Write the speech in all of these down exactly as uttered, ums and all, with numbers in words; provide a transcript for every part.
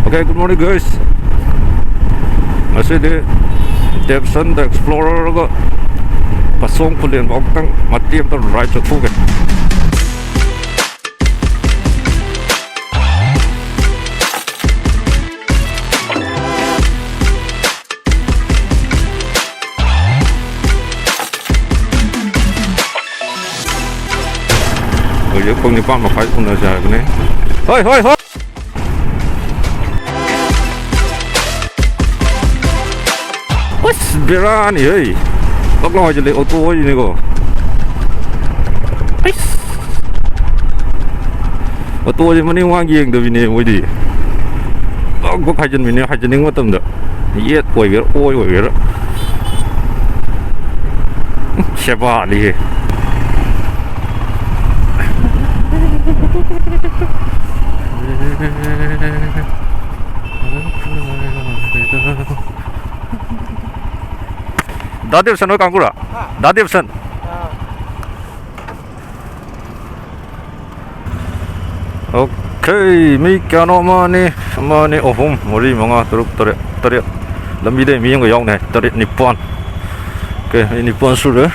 Okay, good morning, guys. ꯉꯁꯤꯗꯤ ꯗꯦꯕꯁꯟꯗ ꯑꯦꯛꯁꯄ꯭ꯂꯣꯔꯔꯒ ꯄꯁꯣꯡ ꯈꯨꯂꯦꯟ ꯐꯥꯎꯇꯪ ꯃꯇꯦꯛ ꯑꯃꯇ ꯔꯥꯏꯗ ꯆꯠꯊꯣꯛꯀꯦ꯫ ꯍꯧꯖꯤꯛ ꯄꯨꯡ ꯅꯤꯄꯥꯟ ꯃꯈꯥꯏ ꯎꯅꯁꯦ ꯍꯥꯏꯕꯅꯦ꯫ ꯍꯣꯏ, ꯍꯣꯏ, ꯍꯣꯏ꯫ ꯑꯁ, ꯕꯦꯔꯥꯅꯤ ꯍꯩ꯫ ꯀꯛꯂꯥꯎ ꯍꯥꯏꯖꯤꯜꯂꯦ, ꯑꯣꯇꯣ ꯍꯣꯏꯅꯤꯀꯣ꯫ ꯑꯩꯁ꯫ ꯑꯣꯇꯣꯁꯦ ꯃꯅꯤꯡ ꯃꯃꯥꯡ ꯌꯦꯡꯗꯕꯤꯅꯦ ꯃꯣꯏꯗꯤ꯫ ꯕꯛ ꯕꯛ ꯍꯥꯏꯖꯤꯟꯕꯤꯅꯦ, ꯍꯥꯏꯖꯤꯟꯅꯤꯡꯕ ꯃꯇꯝꯗ꯫ ꯌꯦꯠ ꯑꯣꯏꯒꯦꯔꯥ, ꯑꯣꯏ ꯑꯣꯏꯒꯦꯔꯥ꯫ ꯁꯦꯕꯥꯅꯤꯍꯦ꯫ ꯗꯥ ꯗꯦꯕꯁꯟ ꯍꯣꯏ ꯀꯥꯡꯕꯨꯔꯥ? ꯍꯥ? ꯗꯥ ꯗꯦꯕꯁꯟ꯫ ꯑꯥ꯫ ꯑꯣꯀꯦ, ꯃꯤ ꯀꯌꯥꯅꯣ? ꯑꯃ, ꯑꯅꯤ, ꯑꯃ, ꯑꯅꯤ, ꯑꯍꯨꯝ, ꯃꯔꯤ, ꯃꯉꯥ, ꯇꯔꯨꯛ, ꯇꯔꯦꯠ, ꯇꯔꯦꯠ꯫ ꯂꯝꯕꯤꯗ ꯃꯤ ꯑꯃꯒ ꯌꯥꯎꯅꯤ ꯍꯥꯏ꯫ ꯇꯔꯦꯠ, ꯅꯤꯄꯥꯟ꯫ ꯑꯣꯀꯦ, ꯃꯤ ꯅꯤꯄꯥꯟ ꯁꯨꯔꯦ꯫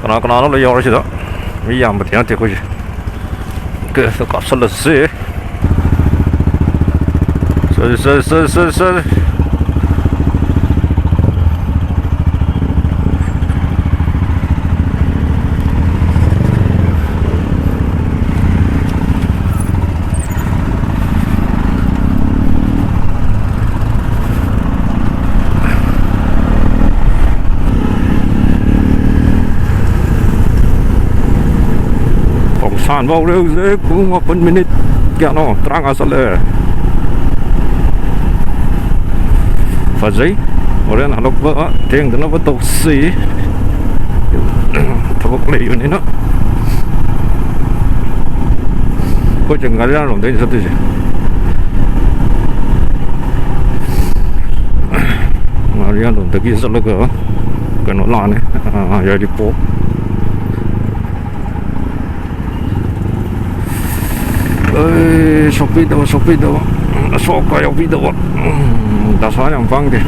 ꯀꯅꯥ ꯀꯅꯥꯅꯣ ꯂꯣꯏ ꯌꯥꯎꯔꯦ ꯁꯤꯗ꯫ ꯃꯤ ꯌꯥꯝꯕꯗꯤ ꯅꯠꯇꯦ ꯑꯩꯈꯣꯏꯁꯦ꯫ ꯑꯣꯀꯦ, ꯁꯤꯗ ꯀꯥꯞꯁꯜꯂꯁꯤ꯫ ꯆꯠꯂꯦ, ꯆꯠꯂꯦ, ꯆꯠꯂꯦ, ꯆꯠꯂꯦ, ꯆꯠꯂꯦ꯫ ꯈꯣꯡꯁꯥꯟ ꯐꯥꯎꯔꯦ ꯍꯧꯖꯤꯛ ꯄꯨꯡ ꯃꯥꯄꯟ ꯃꯤꯅꯤꯠ ꯀꯌꯥꯅꯣ? ꯇꯔꯥꯃꯉꯥ ꯆꯠꯂꯦ꯫ ꯐꯖꯩ꯫ ꯍꯣꯔꯦꯟ ꯍꯜꯂꯛꯄ ꯊꯦꯡꯗꯅꯕ ꯇꯧꯁꯤ꯫ ꯊꯕꯛ ꯂꯩꯕꯅꯤꯅ꯫ ꯑꯩꯈꯣꯏꯁꯦ ꯉꯥꯔꯤꯌꯥꯟꯔꯣꯝꯗꯩꯅ ꯆꯠꯇꯣꯏꯁꯦ꯫ ꯉꯥꯔꯤꯌꯥꯟꯔꯣꯝꯗꯒꯤ ꯆꯠꯂꯒ ꯀꯩꯅꯣ ꯂꯥꯛꯑꯅꯤ, ꯑꯥ, ꯌꯥꯏꯔꯤꯄꯣꯛ꯫ ꯑꯩ ꯁꯣꯛꯄꯤꯗꯕ, ꯁꯣꯛꯄꯤꯗꯕ, ꯑꯁꯣꯛꯄ ꯌꯥꯎꯕꯤꯗꯕ꯫ ꯎꯝ, ꯗꯁꯥ ꯌꯥꯝ ꯄꯥꯡꯗꯦ꯫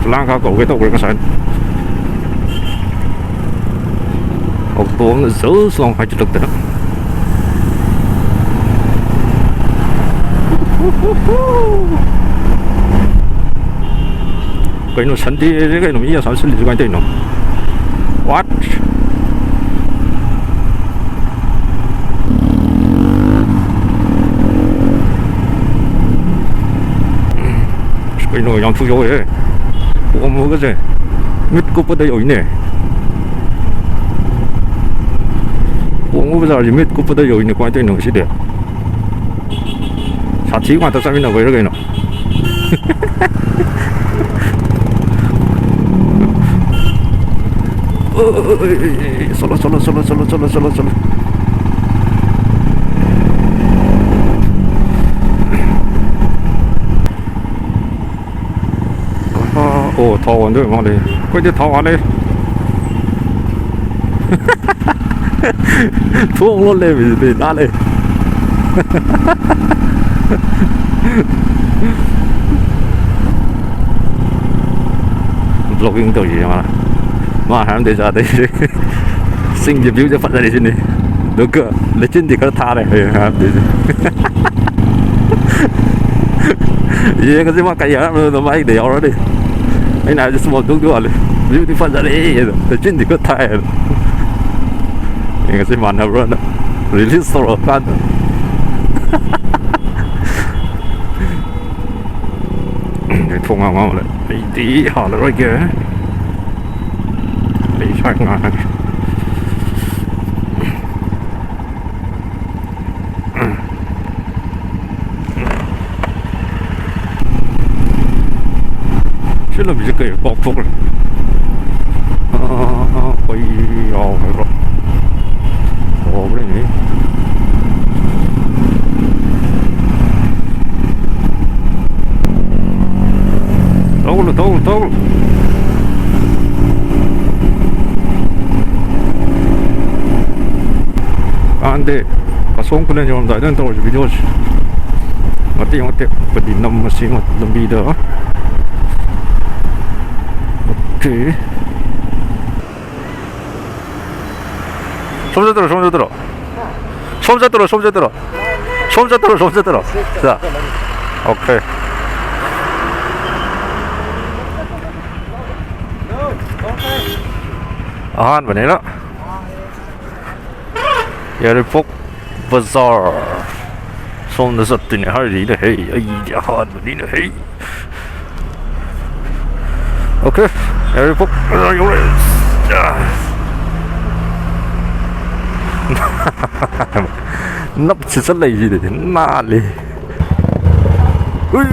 ꯈꯨꯂꯥꯡ ꯈꯔ ꯀꯧꯒꯦ ꯇꯧꯈ꯭ꯔꯦ ꯉꯁꯥꯏ꯫ ꯑꯣꯛꯇꯣ ꯑꯃꯅ ꯖꯜꯁ ꯂꯥꯎ ꯍꯥꯏꯖꯤꯜꯂꯛꯇꯅ꯫ ꯀꯩꯅꯣ, ꯁꯟꯗꯦꯁꯦ ꯀꯩꯅꯣ ꯃꯤ ꯑꯁꯥꯝ ꯁꯤꯜꯂꯤꯁꯦ ꯀꯃꯥꯏꯅ ꯇꯧꯔꯤꯅꯣ? What? ꯑꯁ, ꯀꯩꯅꯣ, ꯌꯥꯝ ꯊꯨ ꯌꯧꯋꯦꯍꯦ꯫ ꯄꯣꯝꯃꯒꯁꯦ ꯃꯤꯠ ꯀꯨꯞꯄꯗ ꯌꯧꯏꯅꯦ꯫ ꯄꯣꯝꯃ ꯕꯖꯥꯔꯁꯦ ꯃꯤꯠ ꯀꯨꯞꯄꯗ ꯌꯧꯏꯅꯦ꯫ ꯀꯃꯥꯏꯅ ꯇꯧꯔꯤꯅꯣ ꯉꯁꯤꯗꯤ? ꯁꯥꯊꯤ ꯉꯥꯛꯇ ꯆꯠꯃꯤꯟꯅꯕꯩꯔ ꯀꯩꯅꯣ? ꯆꯠꯂꯣ, ꯆꯠꯂꯣ, ꯆꯠꯂꯣ꯫ ꯑꯣ, ꯊꯥꯎ ꯍꯥꯟꯗꯣꯏ ꯃꯥꯜꯂꯦ꯫ ꯑꯩꯈꯣꯏꯗꯤ ꯊꯥꯎ ꯍꯥꯜꯂꯦ꯫ ꯊꯣꯡ ꯂꯣꯜ ꯂꯩꯔꯝꯃꯤꯁꯤꯗꯤ ꯅꯥꯜꯂꯦ꯫ Vlogging ꯇꯧꯔꯤꯁꯦ ꯃꯥꯅ꯫ ꯃꯥ ꯍꯥꯏꯔꯝꯗꯣꯏ ꯆꯥꯗꯣꯏꯁꯦ꯫ ꯆꯤꯡꯒꯤ viewꯁꯦ ꯐꯖꯔꯤꯁꯤꯅꯤ꯫ ꯑꯗꯨꯒ ꯂꯩꯆꯤꯟꯗꯤ ꯈꯔ ꯊꯥꯔꯦ ꯍꯌꯦꯡ ꯍꯥꯏꯔꯝꯗꯣꯏꯁꯦ꯫ ꯌꯦꯡꯉꯁꯤ ꯃꯥ ꯀꯔꯤ ꯍꯥꯏꯔꯝꯗꯣꯏꯅꯣ, ꯃꯥꯏꯗ ꯌꯥꯎꯔꯅꯤ꯫ ꯑꯩꯅ ꯍꯥꯏꯁꯦ small talkꯗꯤ ꯋꯥꯠꯂꯤ꯫ Viewꯗꯤ ꯐꯖꯔꯦ ꯑꯗꯣ꯫ ꯂꯩꯆꯤꯟꯗꯤ ꯈꯔ ꯊꯥꯏ ꯑꯗꯣ꯫ ꯌꯦꯡꯉꯁꯤ ꯃꯥꯟꯅꯕ꯭ꯔꯥꯅ꯫ Release ꯇꯧꯔꯛꯑꯀꯥꯟꯗ꯫ ꯊꯣꯡ ꯉꯥꯡ ꯉꯥꯡ ꯂꯩ꯫ ꯑꯩꯗꯤ ꯍꯥꯜꯂꯔꯣꯏꯒꯦ꯫ ꯑꯩ ꯁ꯭ꯋꯥꯏ ꯉꯥꯡꯉꯒꯦ꯫ ꯁꯤ ꯂꯝꯕꯤꯁꯦ ꯀꯩ ꯀꯥꯎꯊꯣꯛꯈ꯭ꯔꯦ꯫ ꯑꯥ, ꯑꯥ, ꯑꯩꯈꯣꯏ ꯌꯥꯎꯈ꯭ꯔꯦꯕ꯫ ꯀꯥꯎꯈ꯭ꯔꯦꯅꯦ꯫ ꯊꯧꯒꯅꯨ, ꯊꯧꯒꯅꯨ, ꯊꯧꯒꯅꯨ꯫ ꯀꯥꯟꯗꯦ꯫ ꯁꯣꯝ ꯈꯨꯂꯦꯟ ꯌꯧꯔꯝꯗꯥꯏꯗ ꯑꯣꯏꯅ ꯇꯧꯔꯁꯤ ꯚꯤꯗꯤꯑꯣꯁꯦ꯫ ꯃꯇꯦꯛ ꯃꯇꯦꯛ ꯄꯗꯤ ꯅꯝꯃꯁꯤ ꯂꯝꯕꯤꯗ꯫ ꯑꯣꯀꯦ꯫ ꯁꯣꯝ ꯆꯠꯇꯔꯣ, ꯁꯣꯝ ꯆꯠꯇꯔꯣ꯫ ꯁꯣꯝ ꯆꯠꯇꯔꯣ, ꯁꯣꯝ ꯆꯠꯇꯔꯣ꯫ ꯁꯣꯝ ꯆꯠꯇꯔꯣ, ꯁꯣꯝ ꯆꯠꯇꯔꯣ꯫ ꯁꯤꯗ꯫ ꯑꯣꯀꯦ꯫ ꯑꯍꯥꯟꯕꯅꯤꯅ꯫ ꯌꯥꯏꯔꯤꯄꯣꯛ ꯕꯖꯥꯔ꯫ ꯁꯣꯝꯗ ꯆꯠꯇꯣꯏꯅꯦ ꯍꯥꯏꯔꯤꯅꯦ ꯍꯦ, ꯑꯩꯗꯤ ꯑꯍꯥꯟꯕꯅꯤꯅꯦ ꯍꯦ꯫ ꯑꯣꯀꯦ, ꯌꯥꯏꯔꯤꯄꯣꯛ ꯕꯖꯥꯔ ꯌꯧꯔꯦ꯫ ꯅꯞꯁꯤ ꯆꯠꯂꯛꯏꯁꯤꯗꯤ ꯅꯥꯜꯂꯤ꯫ ꯎꯏ꯫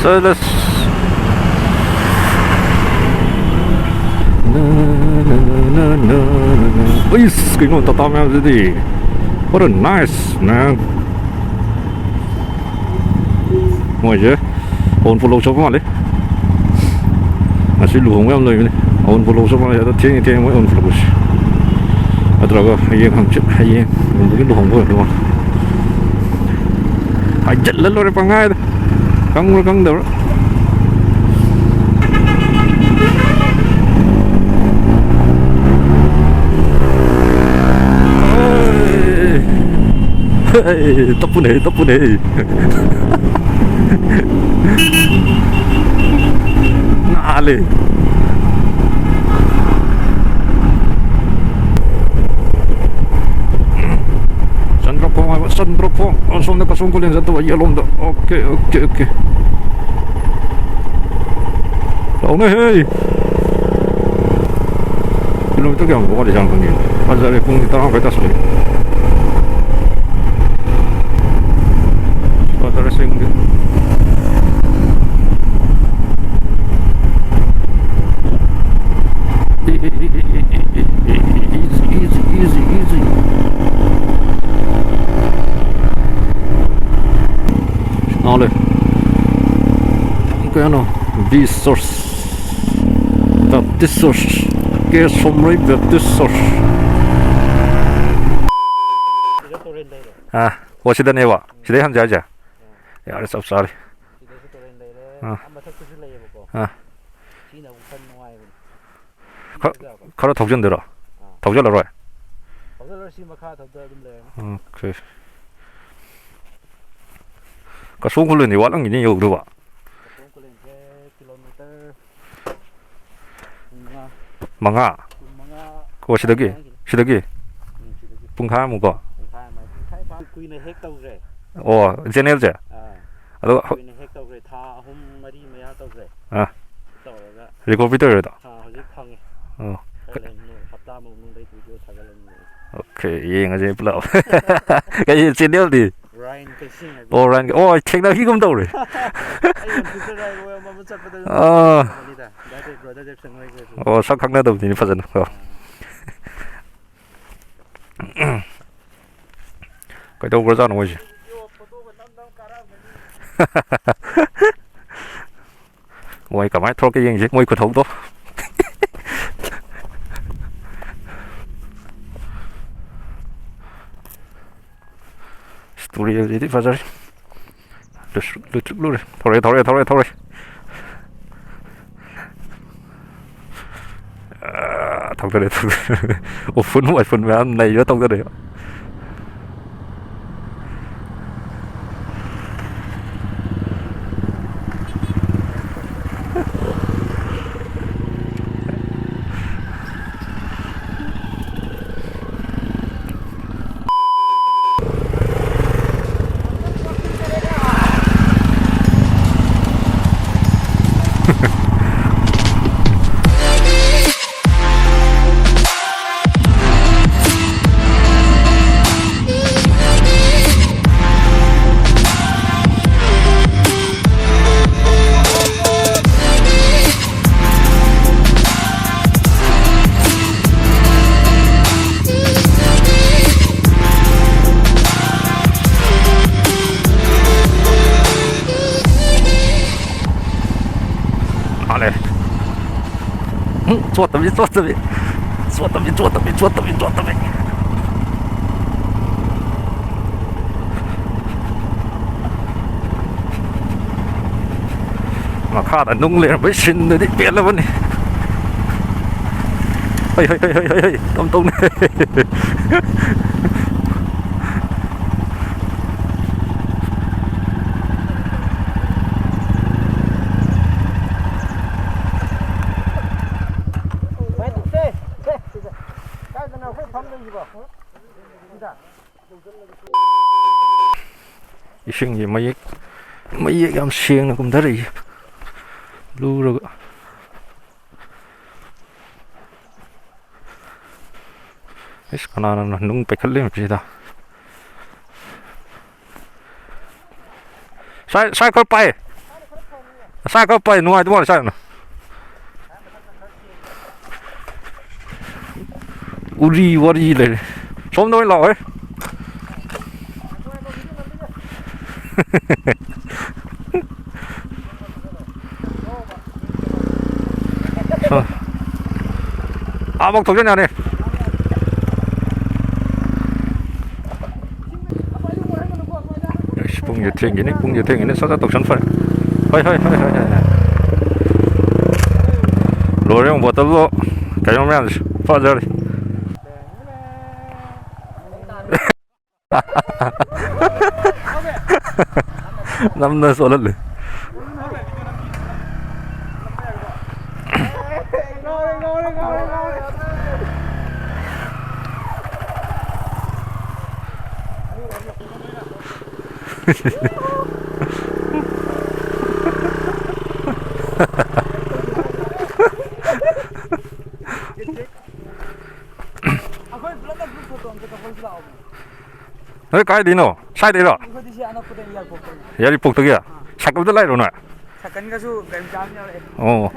ꯆꯠꯂꯁ꯫ ꯏꯁ, ꯀꯩꯅꯣ Tata ꯃꯌꯥꯝꯁꯤꯗꯤ꯫ What a nice, man. ꯃꯣꯏꯁꯦ ꯑꯋꯨꯟꯄꯣꯠ ꯂꯧ ꯆꯠꯄ ꯃꯥꯜꯂꯦ꯫ ꯉꯁꯤ ꯂꯨꯍꯣꯡꯕ ꯌꯥꯝ ꯂꯩꯕꯅꯤ꯫ ꯑꯋꯨꯟꯄꯣꯠ ꯂꯧ ꯆꯠꯄ ꯃꯥꯜꯂꯦ꯫ ꯑꯗꯣ ꯊꯦꯡꯉꯤ ꯊꯦꯡꯉꯤ ꯃꯣꯏ ꯑꯋꯨꯟꯄꯣꯠ ꯂꯧꯕꯁꯦ꯫ ꯅꯠꯇ꯭ꯔꯒ ꯍꯌꯦꯡ ꯍꯪꯆꯤꯠ, ꯍꯌꯦꯡ ꯂꯨꯍꯣꯡꯕ ꯑꯣꯏꯔꯗꯤ ꯃꯥꯜꯂꯦ꯫ ꯍꯥꯏꯖꯤꯜꯂ ꯂꯣꯏꯔꯦ ꯄꯪꯍꯥꯏꯗ꯫ ꯈꯪꯕ꯭ꯔꯥ ꯈꯪꯗꯕ꯭ꯔꯥ? ꯍꯦ, ꯇꯞꯄꯨꯅꯦ, ꯇꯞꯄꯨꯅꯦ꯫ ꯅꯥꯜꯂꯦ꯫ ꯆꯟꯗ꯭ꯔꯈꯣꯡ ꯍꯥꯏꯕ, ꯆꯟꯗ꯭ꯔꯈꯣꯡ꯫ ꯑꯁꯣꯝꯗ ꯀꯁꯣꯝ ꯈꯨꯂꯦꯟ ꯆꯠꯇꯧꯕ, ꯌꯦꯠꯂꯣꯝꯗ꯫ Okay, okay, okay. ꯂꯥꯎꯅꯦ ꯍꯦ꯫ ꯀꯤꯂꯣꯃꯤꯇꯔ ꯀꯌꯥꯃꯨꯛ ꯋꯥꯠꯂꯤꯖꯥꯠꯅꯣ ꯈꯪꯗꯦ꯫ ꯐꯖꯔꯦ, ꯄꯨꯡ ꯇꯔꯥ ꯃꯈꯥꯏ ꯇꯥꯁꯜꯂꯛꯑꯦ꯫ ꯐꯖꯔꯦ ꯆꯤꯡꯁꯦ꯫ Easy, easy, easy, easy. ꯁꯤꯠꯅꯥꯎ ꯂꯩ꯫ ꯀꯩꯅꯣ? ꯕꯤ ꯆꯔꯆ, ꯕꯦꯞꯇꯤꯁ ꯆꯔꯆ, ꯀꯦ ꯁꯣꯝꯔꯩ ꯕꯦꯞꯇꯤꯁ ꯆꯔꯆ꯫ ꯁꯤꯗ ꯇꯨꯔꯦꯜ ꯂꯩꯔꯦ꯫ ꯑꯥ, ꯑꯣ, ꯁꯤꯗꯅꯦꯕ? ꯁꯤꯗꯩ ꯍꯟꯖꯦ ꯍꯥꯏꯁꯦ? ꯌꯥꯔꯦ, ꯆꯞ ꯆꯥꯔꯦ꯫ ꯁꯤꯗꯁꯨ ꯇꯨꯔꯦꯜ ꯂꯩꯔꯦ꯫ ꯑꯥ꯫ ꯑꯥ ꯃꯊꯛꯇꯁꯨ ꯂꯩꯌꯦꯕꯀꯣ꯫ ꯑꯥ꯫ ꯁꯤꯅ ꯑꯃꯨꯛ ꯈꯔ ꯅꯨꯡꯉꯥꯏꯕꯅꯦ꯫ ꯈ-, ꯁꯤꯗ ꯈꯔ ꯊꯧꯖꯤꯟꯗꯣꯏꯔꯣ? ꯑꯥ꯫ ꯊꯧꯖꯤꯜꯂꯔꯣꯏ? ꯊꯧꯖꯤꯜꯂꯔꯣꯏ, ꯁꯤ ꯃꯈꯥ ꯊꯧꯗ ꯑꯗꯨꯝ ꯂꯩꯔꯅꯤ꯫ ꯑꯣꯀꯦ꯫ ꯀꯁꯣꯝ ꯈꯨꯜꯂꯣꯏꯅꯤ ꯋꯥꯠꯂꯝꯈꯤꯅꯤ ꯌꯧꯗꯧꯕ꯫ ꯀꯁꯣꯝ ꯈꯨꯜꯂꯣꯏꯁꯦ ꯀꯤꯂꯣꯃꯤꯇꯔ ꯀꯨꯟꯃꯉꯥ꯫ ꯃꯉꯥ? ꯀꯨꯟꯃꯉꯥ꯫ ꯑꯣ, ꯁꯤꯗꯒꯤ? ꯈꯤꯇꯪ ꯍꯦꯟꯈꯤꯅꯤ꯫ ꯁꯤꯗꯒꯤ? ꯎꯝ, ꯁꯤꯗꯒꯤ꯫ ꯄꯨꯡꯈꯥꯏꯃꯨꯛꯀꯣ? ꯄꯨꯡꯈꯥꯏ ꯑꯃ, ꯄꯨꯡꯈꯥꯏ ꯐꯥ-, ꯀꯨꯏꯅ ꯍꯦꯛ ꯇꯧꯈ꯭ꯔꯦ꯫ ꯑꯣ, ꯆꯦꯅꯦꯜꯁꯦ? ꯑꯥ꯫ ꯑꯗꯣ ꯍ-, ꯀꯨꯏꯅ ꯍꯦꯛ ꯇꯧꯈ꯭ꯔꯦ, ꯊꯥ ꯑꯍꯨꯝ ꯃꯔꯤ ꯃꯌꯥ ꯇꯧꯈ꯭ꯔꯦ꯫ ꯑꯥ꯫ ꯇꯧꯔꯒ recovery ꯇꯧꯔꯤꯔꯣ? ꯑꯥ, ꯍꯧꯖꯤꯛ ꯐꯪꯉꯦ꯫ ꯑꯣ꯫ ꯈꯔ ꯂꯩ, ꯅꯣꯡ ꯍꯞꯇꯥꯃꯨꯛ ꯃꯅꯨꯡꯗ ꯑꯩ video ꯊꯥꯒꯠꯂꯅꯤ꯫ ꯑꯣꯀꯦ, ꯌꯦꯡꯉꯁꯦ ꯄꯨꯂꯞ꯫ ꯀꯩ ꯆꯦꯅꯦꯜꯗꯤ? ꯔꯥꯏꯟ ꯐꯤꯁꯤꯡ ꯍꯥꯏꯕ꯫ ꯑꯣ, ꯔꯥꯏꯟ, ꯑꯣ, ꯊꯦꯡꯅꯈꯤꯒꯨꯝ ꯇꯧꯔꯦ꯫ ꯑꯩ ꯌꯥꯝ future ꯍꯥꯏꯕ ꯑꯃ ꯆꯠꯄꯗ ꯑꯥ꯫ ꯈꯪꯉꯝꯒꯅꯤꯗ꯫ ꯗꯥ ꯖꯦꯛ, brother ꯖꯦꯛꯁꯟ ꯍꯣꯏꯒꯁꯨ꯫ ꯑꯣ, ꯁꯛ ꯈꯪꯅꯗꯕꯅꯤꯅꯦ ꯐꯖꯅ꯫ ꯑꯣ꯫ ꯑꯥ꯫ ꯀꯩꯗꯧꯈ꯭ꯔꯖꯥꯠꯅꯣ ꯃꯣꯏꯁꯦ? ꯃꯣꯏ ꯀꯃꯥꯏꯅ ꯊꯣꯛꯂꯛꯀꯦ ꯌꯦꯡꯁꯦ, ꯃꯣꯏ ꯈꯨꯊꯧꯗꯣ꯫ ꯇꯨꯔꯦꯜꯁꯤꯗꯤ ꯐꯖꯔꯦ꯫ ꯂꯨꯁꯨ-, ꯂꯨꯇ꯭ꯔꯤꯛ ꯂꯨꯔꯦ꯫ ꯊꯧꯔꯛꯑꯦ, ꯊꯧꯔꯛꯑꯦ, ꯊꯧꯔꯛꯑꯦ, ꯊꯧꯔꯛꯑꯦ꯫ ꯑꯥ, ꯊꯧꯗꯔꯦ, ꯊꯧꯗꯔꯦ꯫ ꯎꯐꯨꯟ ꯋꯥꯏꯐꯨꯟ ꯃꯌꯥꯝ ꯅꯩꯔ ꯊꯧꯗꯔꯦ꯫ ꯆꯣꯠꯇꯕꯤ, ꯆꯣꯠꯇꯕꯤ꯫ ꯆꯣꯠꯇꯕꯤ, ꯆꯣꯠꯇꯕꯤ, ꯆꯣꯠꯇꯕꯤ, ꯆꯣꯠꯇꯕꯤ꯫ ꯃꯈꯥꯗ ꯅꯨꯡ ꯂꯩꯔꯝꯕꯩ ꯁꯤꯟꯗꯨꯗꯤ ꯄꯦꯜꯂꯕꯅꯤ꯫ ꯍꯩ, ꯍꯩ, ꯍꯩ, ꯍꯩ, ꯍꯩ, ꯍꯩ, ꯇꯝ ꯇꯧꯅꯦ꯫ ꯀꯥꯏꯗꯅꯣ ꯑꯩꯈꯣꯏ ꯐꯝꯗꯣꯏꯁꯤꯕꯣ? ꯁꯤꯗ꯫ ꯏꯁꯤꯡꯒꯤ ꯃꯌꯦꯛ, ꯃꯌꯦꯛ ꯌꯥꯝ ꯁꯦꯡꯅ ꯀꯨꯝꯊꯔꯛꯏ꯫ ꯂꯨꯔꯒ꯫ ꯏꯁ, ꯀꯅꯥꯅꯣ ꯅꯨꯡ ꯄꯩꯈꯠꯂꯤ ꯃꯁꯤꯗ? ꯁꯥꯏ, ꯁꯥꯏ ꯈꯔ ꯄꯥꯏ꯫ ꯁꯥꯏ ꯈꯔ ꯄꯥꯏ, ꯅꯨꯡꯉꯥꯏꯗꯧ ꯃꯥꯜꯂꯦ ꯁꯥꯏꯅ꯫ ꯎꯔꯤ ꯋꯥꯔꯤ ꯂꯩꯔꯦ꯫ ꯁꯣꯝꯗ ꯑꯣꯏꯅ ꯂꯥꯛꯑꯣꯍꯦ꯫ ꯑꯥ꯫ ꯑꯥꯕꯧ ꯊꯧꯖꯟ ꯌꯥꯅꯤ꯫ ꯑꯩꯁ, ꯄꯨꯡꯁꯦ ꯊꯦꯡꯈꯤꯅꯤ, ꯄꯨꯡꯁꯦ ꯊꯦꯡꯈꯤꯅꯤ꯫ ꯁꯠ ꯁꯠ ꯇꯧꯁꯟ ꯐꯔꯦ꯫ ꯍꯣꯏ, ꯍꯣꯏ, ꯍꯣꯏ, ꯍꯣꯏ, ꯍꯣꯏ, ꯍꯣꯏ꯫ ꯂꯣꯏꯔꯦ, ꯑꯃꯨꯛ ꯕꯣꯇꯜꯗꯣ ꯀꯩꯅꯣ ꯃꯌꯥꯝꯁꯦ ꯐꯖꯔꯦ꯫ ꯅꯝꯗꯅ ꯆꯣꯠꯍꯜꯂꯦ꯫ ꯑꯩꯈꯣꯏ ꯄꯨꯂꯞꯅ group photo ꯑꯝꯇ ꯀꯥꯞꯍꯧꯁꯤ ꯂꯥꯛꯑꯣ꯫ ꯅꯣꯏ ꯀꯥꯏꯗꯩꯅꯣ? ꯁ꯭ꯋꯥꯏꯗꯩꯔꯣ? ꯑꯩꯈꯣꯏꯗꯤ ꯁꯤ ꯑꯅꯛꯄꯗ ꯌꯥꯏꯔꯤꯄꯣꯛꯇꯒꯤ꯫ ꯌꯥꯏꯔꯤꯄꯣꯛꯇꯒꯤ? ꯑꯥ꯫ ꯁꯥꯏꯀꯜꯗ ꯂꯥꯛꯏꯔꯣ ꯅꯣꯏ? ꯁꯥꯏꯀꯜꯒꯁꯨ ꯒꯥꯔꯤ ꯃꯆꯥ ꯑꯃ ꯌꯥꯎꯔꯛꯑꯦ꯫ ꯑꯣ꯫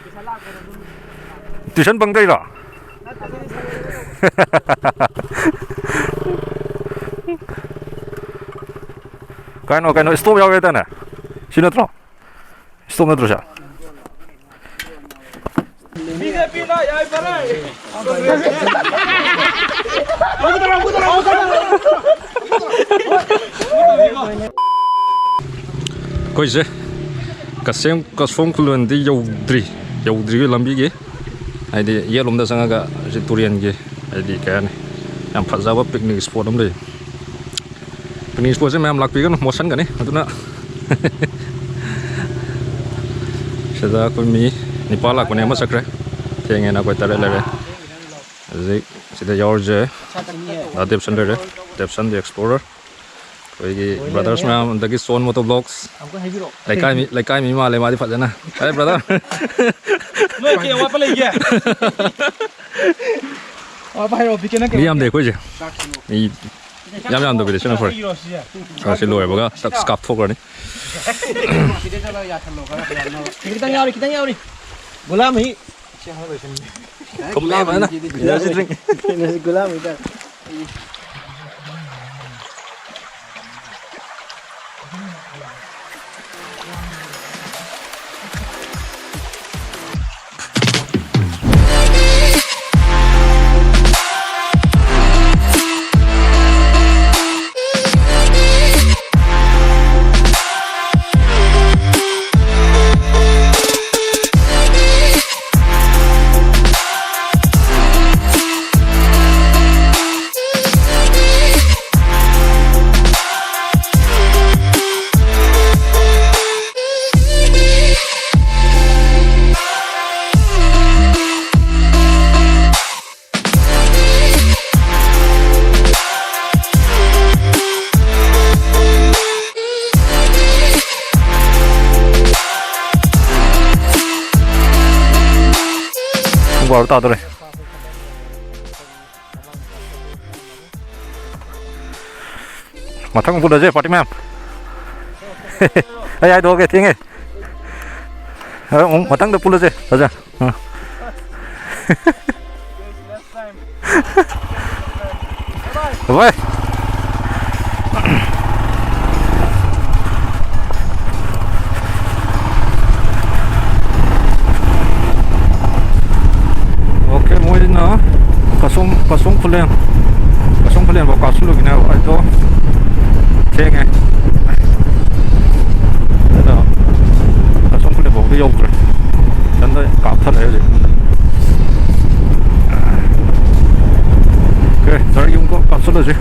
ꯄꯩꯁꯥ ꯂꯥꯛꯄꯗ ꯑꯗꯨꯝ꯫ Tuition ꯐꯪꯗꯣꯏꯔꯣ? ꯅꯠꯇꯦ, ꯑꯗꯨꯗꯤ ꯁꯥꯏꯀꯜꯗ꯫ ꯀꯩꯅꯣ, ꯀꯩꯅꯣ, stop ꯌꯥꯎꯋꯦ ꯍꯥꯏꯗꯥꯏꯅꯦ? ꯁꯤ ꯅꯠꯇ꯭ꯔꯣ? Stop ꯅꯠꯇ꯭ꯔꯣ ꯁꯦ? ꯃꯤꯁꯦ ꯑꯩꯈꯣꯏꯁꯦ ꯀꯛꯆꯦꯡ ꯀꯛꯆꯦꯡ ꯈꯨꯂꯣꯟꯗꯤ ꯌꯧꯗ꯭ꯔꯤ, ꯌꯧꯗ꯭ꯔꯤꯕ ꯂꯝꯕꯤꯒꯤ, ꯍꯥꯏꯗꯤ ꯌꯦꯠꯂꯣꯝꯗ ꯆꯪꯉꯒ ꯁꯤ ꯇꯨꯔꯦꯟꯒꯤ, ꯍꯥꯏꯗꯤ ꯀꯩ ꯍꯥꯏꯅꯤ, ꯌꯥꯝ ꯐꯖꯕ picnic spot ꯑꯃ ꯂꯩ꯫ Picnic spotꯁꯦ ꯃꯌꯥꯝ ꯂꯥꯛꯄꯤꯒꯅꯨ, ꯃꯣꯠꯁꯟꯒꯅꯤ꯫ ꯑꯗꯨꯅ ꯁꯤꯗ ꯑꯩꯈꯣꯏ ꯃꯤ ꯅꯤꯄꯥꯜ ꯂꯥꯛꯄꯅꯦ, ꯑꯃ ꯆꯠꯈ꯭ꯔꯦ꯫ ꯊꯦꯡꯉꯦꯅ ꯑꯩꯈꯣꯏ ꯇꯔꯦꯠ ꯂꯩꯔꯦ꯫ ꯍꯧꯖꯤꯛ ꯁꯤꯗ ꯌꯥꯎꯔꯤꯁꯦ ꯗꯥ ꯗꯦꯞꯁꯟ ꯂꯩꯔꯦ, ꯗꯦꯞꯁꯟ the explorer꯫ ꯑꯩꯈꯣꯏꯒꯤ brothers ꯃꯌꯥꯝ, ꯑꯗꯒꯤ ꯁꯣꯟ ꯃꯣꯇꯣ vlogs꯫ ꯂꯩꯀꯥꯏ ꯃꯤ, ꯂꯩꯀꯥꯏ ꯃꯤ ꯃꯥꯜꯂꯦ ꯃꯥꯗꯤ ꯐꯖꯅ꯫ Hey, brother꯫ ꯅꯣꯏ ꯀꯩ ꯑꯋꯥꯠꯄ ꯂꯩꯒꯦ? ꯑꯋꯥꯠꯄ ꯍꯥꯏꯔꯛꯑꯣ, ꯕꯤ ꯀꯦꯅ ꯀꯩ ꯃꯤ ꯌꯥꯝꯗꯦ ꯑꯋꯥꯠꯄ? ꯑꯩꯈꯣꯏꯁꯦ꯫ ꯃꯤ ꯌꯥꯝ ꯌꯥꯝꯗꯕꯤꯗ ꯁꯤꯅ ꯐꯔꯦ꯫ ꯑꯩꯒꯤꯔꯣ ꯁꯤꯁꯦ? ꯑ, ꯁꯤ ꯂꯣꯏꯕꯒ ꯆꯥꯛ ꯀꯥꯞꯊꯣꯛꯈ꯭ꯔꯅꯤ꯫ ꯁꯤꯗ ꯆꯠꯂꯒ ꯌꯥꯁꯜꯂꯣ ꯈꯔ ꯐꯖꯅ꯫ ꯈꯤꯇꯪ ꯌꯥꯎꯔꯤ, ꯈꯤꯇꯪ ꯌꯥꯎꯔꯤ꯫ ꯒꯨꯂꯥꯝ ꯍꯤ꯫ ꯊꯨꯝꯃꯦ ꯐꯖꯅ꯫ Energy drink꯫ Energy ꯒꯨꯂꯥꯝ ꯍꯤ ꯇꯥꯏ꯫ ꯄꯨꯡ ꯕꯥꯔꯣ ꯇꯥꯗꯣꯔꯦ꯫ ꯃꯊꯪ ꯄꯨꯜꯂꯁꯦ, party ꯃꯌꯥꯝ꯫ ꯑꯩ ꯍꯥꯏꯗꯣꯛꯑꯒꯦ, ꯊꯦꯡꯉꯦ꯫ ꯑ, ꯑꯃꯨꯛ ꯃꯊꯪꯗ ꯄꯨꯜꯂꯁꯦ, ꯐꯖ꯫ ꯑ꯫ ꯚꯥꯏ꯫ ꯈꯨꯂꯦꯟ, ꯀꯁꯣꯝ ꯈꯨꯂꯦꯟꯐꯥꯎ ꯀꯥꯞꯁꯤꯜꯂꯨꯒꯤꯅꯦꯕ ꯑꯩꯗꯣ꯫ ꯊꯦꯡꯉꯦ꯫ ꯑꯗꯨꯅ ꯀꯁꯣꯝ ꯈꯨꯂꯦꯟꯐꯥꯎꯗꯤ ꯌꯧꯗ꯭ꯔꯦ꯫ ꯏꯊꯟꯗ ꯀꯥꯞꯊꯠꯂꯛꯑꯦ ꯍꯧꯖꯤꯛ꯫ ꯑꯣꯀꯦ, ꯁꯥꯔ, ꯌꯨꯝ ꯀꯣ-, ꯀꯥꯞꯁꯤꯜꯂꯁꯤ꯫